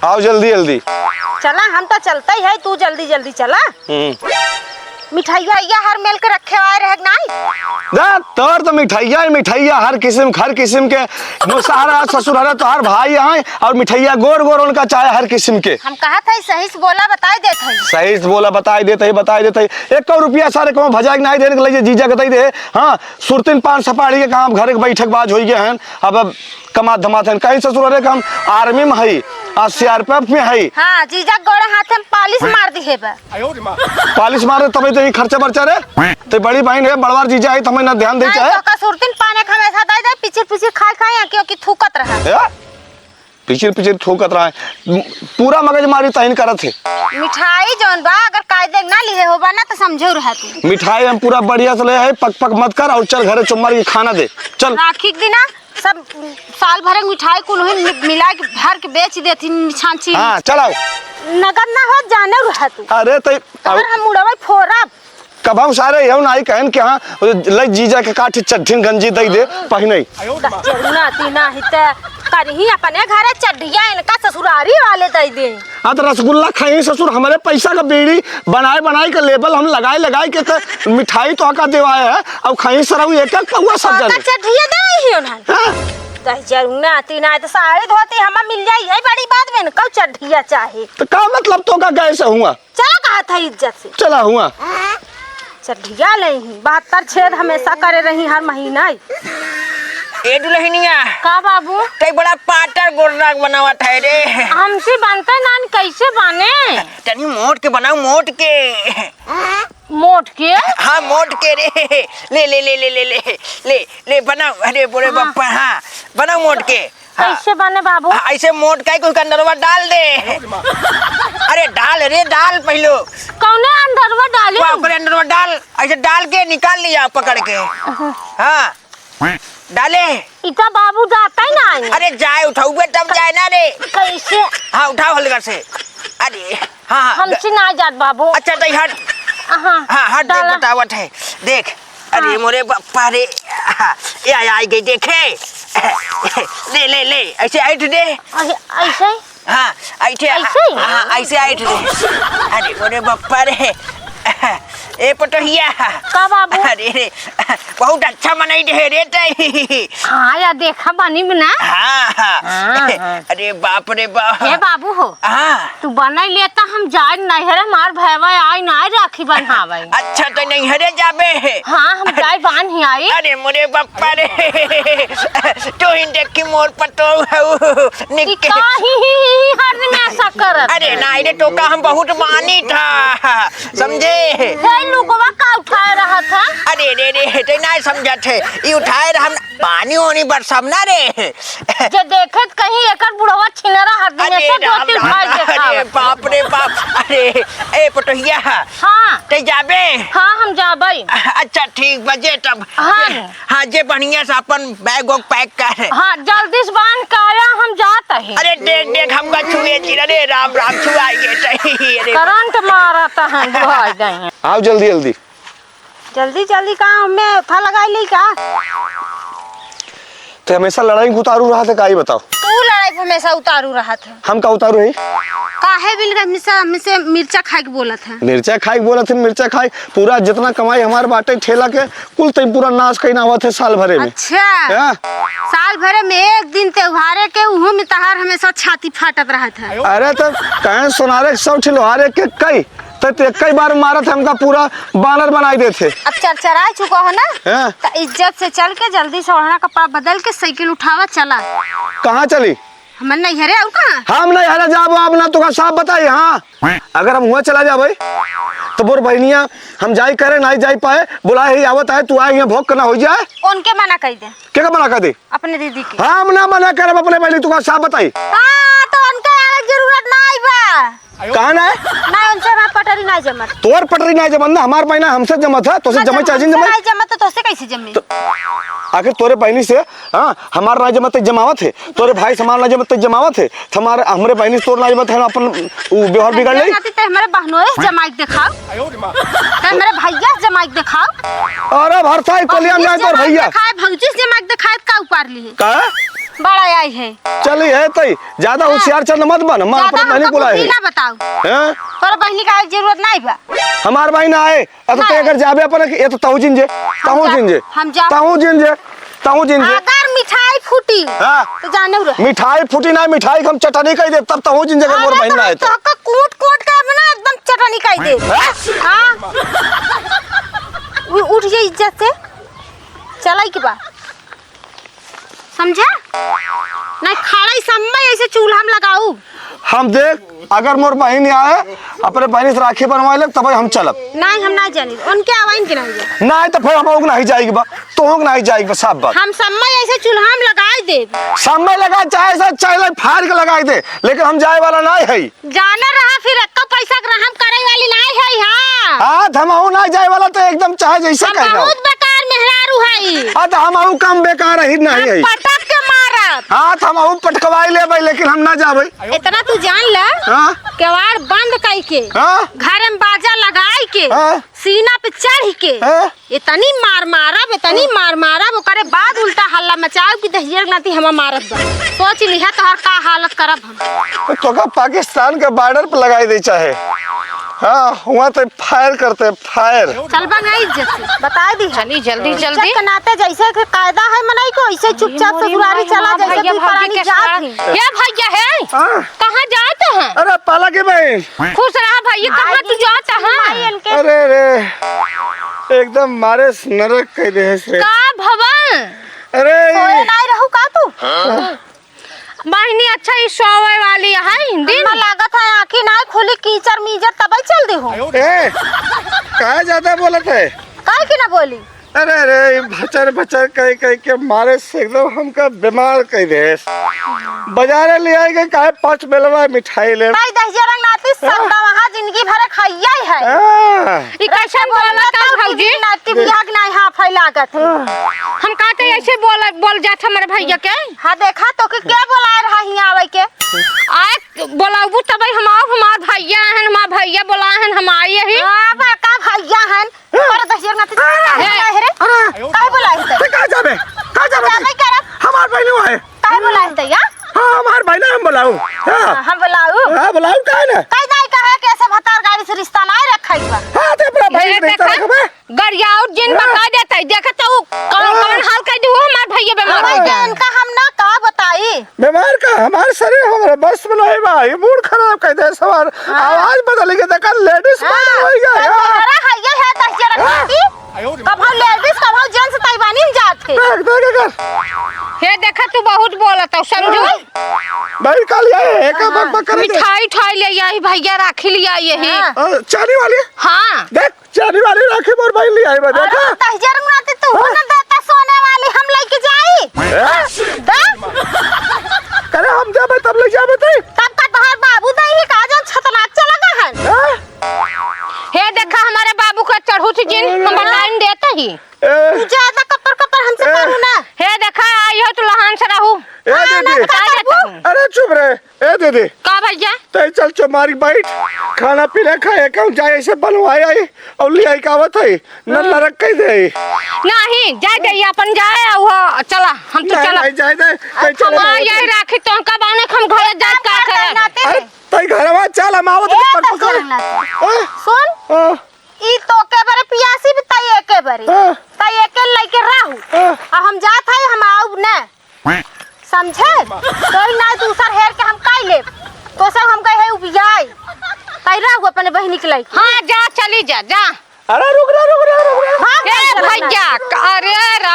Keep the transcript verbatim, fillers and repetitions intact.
आओ जल्दी जल्दी। चला, हम तो चलते ही है, तू जल्दी जल्दी चला। हम्म। मिठाइया इया हर मेल के रखे आए रहे कि नाहीं? जा, तोर तो मिठाइया ही मिठाइया, हर किस्म, हर किस्म के। मुसहरा ससुर हरे तोहार भाई आए और मिठाइया गोर गोर उनका चाहे हर किस्म के। हम कहा था सही से बोला, बताई देत है। सही से बोला, बताई देत है, बताई देत है। एको रुपया सारे कहूँ भजाए के नाहीं देने के लिए जीजा के दे दे। हाँ, सुरतिन पान सपाड़ी के काम, घर के बैठक बाज होई गए हैं। अब, अब कमात धमात हैं। कहीं ससुर हरे का हम आर्मी में हई, आ सीआरपीएफ में हई। हाँ, जीजा गोड़े हाथे में पालिश मार दिहे बा। पालिश मारे तबे तो ये खर्चा बर्चा रे। ते बड़ी बहिन है, बड़वार जीजा है, तमे ना ध्यान दे नाहीं, चाहे। तो का सुरतिन पाने के हमेशा दे दे, पिचिर पिचिर खाए खाए, क्योंकि थूकत रहा। ए? पिचिर पिचिर थूकत रहा है। पूरा मगजमारी तहिन करत है। मिठाई जौन बा, अगर कायदे ना लिहे होबा ना, तो समझो रहा तू। मिठाई हम पूरा बढ़िया से ले आए, पक पक मत कर और चल घरे चुम्मा के खाना दे। चल। राखी के दिना सब साल भर के मिठाई कुल हुई मि-, मिला के भर के बेच देती छांची। हाँ, चलाओ। नगद ना हो, जाने रहा तू। अरे, तै अगर हम मुड़वे फोरब। कबहू सारे यहू नाई कहन कि हाँ, ले जीजा के काठी चड्ढिन गंजी दई दे, पहिने। जरूर ना ती ना हिते करही अपने घरे चड्ढिया, इनका ससुरारी वाले दई दे। आ, तो रसगुल्ला खाई ससुर, हमरे पैसा का बीड़ी बनाए, बनाए के लेबल हम लगाए, लगाए के तो मिठाई तो का देवाए है, अब खाई सरऊ एक एक पौआ सब तो जने। चड्ढिया दे रही हो ना। हाँ? दही जरूर ना ती ना, तो साड़ी धोती हमें मिल जाई, यही बड़ी बात बे न, कऊ चड्ढिया चाहे। तो का मतलब तो का गैस हुआ? चला कहा था इज्जत से। चला हुआ। चड्ढिया नहीं, बहत्तर छेद हमेशा करे रही हर महीना। ए दुल्हनिया। का बाबू? तई बड़ा पातर गोरनाक बनावत है रे। हमसे बनते नान, कैसे बने? तनी मोट के बनाओ, मोट के। मोट के? हाँ, मोट के रे। ले, ले, ले, बनाओ। अरे, बोले हाँ। बप्पा, हाँ, बनाओ मोट के। हाँ। कैसे बने बाबू? हाँ, ऐसे मोट के कुछ अंदरवा डाल दे। अरे, डाल रे, डाल पहलो। कौने अंदरवा डाली? वो ओकरे अंदरवा डाल, ऐसे डाल के निकाल लिया पकड़ के। हाँ। हाँ। डाले। इतना बाबू जाता ही ना है। अरे जाए, उठाउबे तब जाए ना रे। कैसे? हाँ, उठाओ हल्का से। अरे, हाँ, हाँ, हमसे ना जात बाबू। अच्छा, तो हट। हाँ, हाँ, हट, देख, डाला। बतावत है। देख। अरे, हाँ। मोरे बापा रे। हाँ, ये आ, आ गई, देखे। ले, ले, ले, ऐसे ऐठ दे। अरे, ऐसे ही? हाँ, ऐठे, ऐसे ही? हाँ, ऐसे ऐठ दे। अरे, अरे बप्पा रे। ए पटोहिया। का बाबू? अरे रे, बहुत अच्छा बनाई दे रे तई। हाँ, या देखा बानी में ना। हाँ, हाँ। हाँ, हाँ। अरे बाप रे बाप। ए बाबू हो। हाँ। तू बनाई लेता, हम जाए नैहरे, हमार भैया आई ना राखी बन्हावे। अच्छा, तो नैहरे जाबे? हाँ, हम जाए बान्ह आई। अरे मोरे बाप अरे, तू ही देखी मोर पतोह हऊ, निक ई के। काहे ही, ही, ही हर दिन ऐसा करत अरे है? नाहीं रे, तोका हम बहुत मानी था, समझे? हे लुगवा का उठाए रहा था? अरे रे रे, ते नाहीं समझत है, ई उठाए रहा हम पानी ओनी बरसब ना रे। जे देखे त कहीं एकर बुढ़वा छिनरा हर दिन अरे ऐसे राम धोती राम, उठाए देखावत अरे है। बाप रे बाप, अरे, ए पटोहिया, हाँ। ते जाबे? हाँ, हम जाबे। अच्छा, ठीक बा, जे तब। हाँ। हाँ, जे बढ़िया से अपन बैग वैग पैक कर। हाँ, जल्दी से बांध के आया, हम जात ही। अरे, देख, देख, हमका छुए जी, अरे, राम, राम, छुआइए, सही, अरे। करंट मारत है, बुझाई गए हैं। आओ, जल्दी, जल्दी। जल्दी, जल्दी का, हमें था लगाई ली का? ते हमेशा लड़ाई में उतारू रहत है, का ई बताओ? तू लड़ाई में हमेशा उतारू रहत है। हम का उतारू है? काहे बिल हमेशा, हमेशा मिर्चा खाए के बोलत है? मिर्चा खाए के बोलत है, मिर्चा खाए। पूरा जितना कमाई हमार बाटे ठेला के, कुल तई पूरा नाश कइन आवत है साल भरे में। अच्छा। हाँ। साल भरे में एक दिन त्योहारे के, उहू में तहार हमेशा छाती फाटत रहत है। अरे तो कहें सोनारे के सौ ठिलोहारे के कई, तो, तो एक ही बार मारत है, हमका पूरा बानर बनाई देत है। अब चरचराए चुका हो ना, हाँ। तो इज्जत से चल के जल्दी से ओढ़ना कपड़ा बदल के साइकिल उठावा चला। कहाँ चली? हमर नैहरे और कहाँ? हम नैहरे जाबो, अब ना तोका साफ बताई, हाँ। अगर हम हुआ चला जाबे, तो बोर बहनिया हम जाई करे, नाहीं जाई पाए, बुलाए ही आवत है, तू आए यहाँ भोग करना हो जाए। उनके मना कर दे। के का मना कर दे? अपने दीदी के। हम ना मना करब अपने बहनी, तोका साफ बताई। हाँ, तो उनके आवे के जरूरत नाहीं बा। कहा ना है? ना, उनसे हमार पटरी ना जमत। तोर पटरी ना जमत ना, हमार बहिना हमसे जमत है, तोसे ना जमत जमत, चाहे हमसे जमत। ना जमत तो तोसे कैसे जमे? तो आखिर तोरे बहिनी से, हाँ, हमार ना जमत तो जमावत है, तोरे भाई से हमार ना जमत तो जमावत है, तो हमार, हमरे बहिनी से तोर ना जमत है, अपन उ व्यवहार बिगाड़ ले। ना ते हमारे बहनों से जमाई के दिखाओ। ते हमारे भैया से जमाई के दिखाओ। अरे भरसा ही कोलिया में जाए तोर भैया। दिखाए, भौजी से जमाई के दिखाए, का उपार ली है? का? बड़ा आई है। चली है तई, ज्यादा हाँ। होशियार चंद मत बन, हम ज्यादा अपने बहिनी हमका बुलाए बुद्धि है। ना बताओ। हैं? तोर बहिनी का जरूरत नहीं बा। हमार बहिन आए, अ तो ते नहीं। अगर जाबे अपन, ए तो तहू जिन जे, हम तहू जा-, जिन जे, हम जा- तहू जिन जे, तहू जिन जे। अगर मिठाई फूटी, हाँ। तो जाने रहे। मिठाई फूटी ना, मिठाई के हम चटनी कइ देब, तब तहू जिन जे अगर मोर अरे बहिन तो ना आए हम तो। तोहका कूट कूट के अब ना एकदम चटनी कइ देब। हाँ? हाँ। उ-, उठ जे इज्जत से, चलाई के बा। समझा? नहीं, खड़ा ही सम्मा ऐसे चूल्हा में लगाऊ। हम देख, अगर मोर बहिन आए, अपने बहिन से राखी बनवाए ले, तबे हम चलब। नहीं, हम नहीं जानी। उनके आवाइन के नहीं जानी। नहीं, तो फिर हम ओग नहीं जाएगी बा, तो ओग नहीं जाएगी बा, साफ बात। हम सम्मा ऐसे चूल्हा में लगाई दे। सम्मा लगा, चाहे ऐसा चाहे फाड़ के लगाई दे, लेकिन हम जाए वाला नहीं है। जाने रहा, फिर एक्को पैसा के रहम करे वाली नाई है, हाँ। हाँ, त हमहू ना जाए वाला, तो एकदम चाहे जैसे हम कह रहा। बहुत बेकार मेहरारू है। हाँ, तो हमहू कम बेकार ही नहीं हम है। पटक के मारब। हाँ, तो हमहू पटकवाई लेबै, लेकिन हम ना जाबै। इतना तू जान ले, हाँ। केवाड़ बंद कई के, हाँ। घर में बाजा लगाई के, हाँ। सीना पे चढ़ के, हाँ। इतनी मार मारब, इतनी मार मारब, ओकरे बाद उल्टा हल्ला मचाओ कि दहिजर नाती हमा मारत बा। सोच लिहा तोहर का हालत करब हम। तो तोका पाकिस्तान के बॉर्डर पे लगाई दे चाहे। हाँ, हुआ तो फायर करते, फायर। चल बंगा इज्जत से, बताए दी। चली जल्दी, इज्जत जल्दी। के नाते जैसे कि कायदा है मनई को, ऐसे चुपचाप अरे ससुरारी मोरी चला, माँ, जैसे भैया तू भाभी परानी के जात साथ। ही। हे भैया, हे। हाँ। कहाँ जात हैं? अरे पाला के बहन। खुश रहा भैया, कहाँ तू जात हैं? अरे रे, एकदम मारे से नरक कह दे है से। का भवन? अरे सोए नाई रहू का तू? बहिनी, अच्छा, ई सोवे वाली है दिन? हमरा लागत है आँखी नाई खुली, कीचड़ मीचड़ तबे चल दे हो। ए, काहे ज्यादा बोलत है? काहे की ना बोली? अरे रे, ई भचर भचर कह कह के मारे से एकदम हमका बीमार कह दे। बाजारे ले आए गए, काहे पाँच बेलवा मिठाई ले। ताई दहिजरा नाती हाँ। सब वहाँ जिंदगी भर खाइया ही है। हाँ। ई कैसे बोलत है भौजी? नाती दे- बियाह के नाई हाँ फैलागत है। हाँ। हम का के ऐसे बोल, बोल जात हमारे भैया के? हाँ, देखा तो के, के बोलाए रहा हियाँ आवे के? आए बोलाबू तबे हम आउब, हमार भैया हन, हमार भैया बोलाए हन, हम आए ही। हाँ, बड़का भैया हन। पर दहिजरा नाती हे। बोलाए है रे? अरे। काहे बोलाए है? ते कहाँ जाबे? कहाँ जाबे? जाबे करब। हमार बहिन है। काहे बोलाए है या? हाँ, हमार बहिन हम बोलाऊ। हाँ। हाँ, हम बोलाऊ। हाँ, बोलाऊ काहे ना? कहीं नहीं कहे कि ऐसे भतार गाड़ी से रिश्ता नहीं रखा ही बा। हाँ, ते अपना बहिन ए, रिश्ता देखा? रखबे। गरियाउर जिन हाँ। बता देता है, देखा तो कौन, हाँ। कौन हाल कर दी, वो हमार भैया बीमार हमार हो गया। इनका हम ना का बताई। बीमार का? हमार शरीर हमारे बस में नहीं बा, ये मूड खराब कर दे सवार। हाँ। आवाज बदल गई, देखा लेडीज हाँ। बदल हो गया। तो हाँ। मेहरा है ये है दहिजरा हाँ। नाती। कभो लेडीज, कभो जेंट्स तैवानी में जात है। देख, देख, देख। हे देखा तू बहुत बोलत हो, समझू? हाँ। भाई कल ये है, का हाँ। बक बक करे दे। मिठाई उठाई ले आई भैया, राखी ले आई यही। हाँ। अ, चानी वाली? हाँ। देख, चानी वाली राखी मोर भाई ले आई बा, अरे, देखा? दहिजरा नाती तू हाँ। ना देता सोने वाली, हम लेके जाई। हैं? दे। करे हम जाबे तब ले जाबे तई। तब का तोहार बाबू दई ही का जन छतनाक चला गहन। हैं? हे देखा हमारे बाबू का चढ़ू थी जिन, हम अरे। बताइन देता ही। ए। तू ज्यादा कपर कपर हमसे ए। करू ना। हे देखा आई हो तू लहान से रहू। ए हाँ, दीदी। ना का बता देता करबू? हूँ। अरे चुप रे। ए दीदी। का भैया? तई चल चुमारी बैठ, खाना पीना खाए कहूँ जाए ऐसे बनवाए आई और ले आई का आवत है, न हाँ। नरक कह दे। नहीं, जाए दे, ये अपन जाए, वो चला, हम तो नहीं, चला। नहीं, जाए दे, तई अब चले हम ना आए, आवत है। यही राखी तो का बाने हम घर जाए का करब? अरे, तई घरवा चल, हम आवत ए, है, पक पक। तई चल ना। हाँ? सुन, हाँ। ई तो के बरे पियासी भी तई एके बरे। हाँ। तई एके लइके रहू। हाँ। अब हम जात है, हम आउब ना। समझे? तोई ना दूसर हेर के हम काई लेब। तो सब हम कहे है उबियाई। तई रहू अपने बहिनी के लइके। हाँ, जा, चली जा, जा। अरे रुक रे, रुक रे, रुक रे। भाग ए जा, भैया, अरे राम।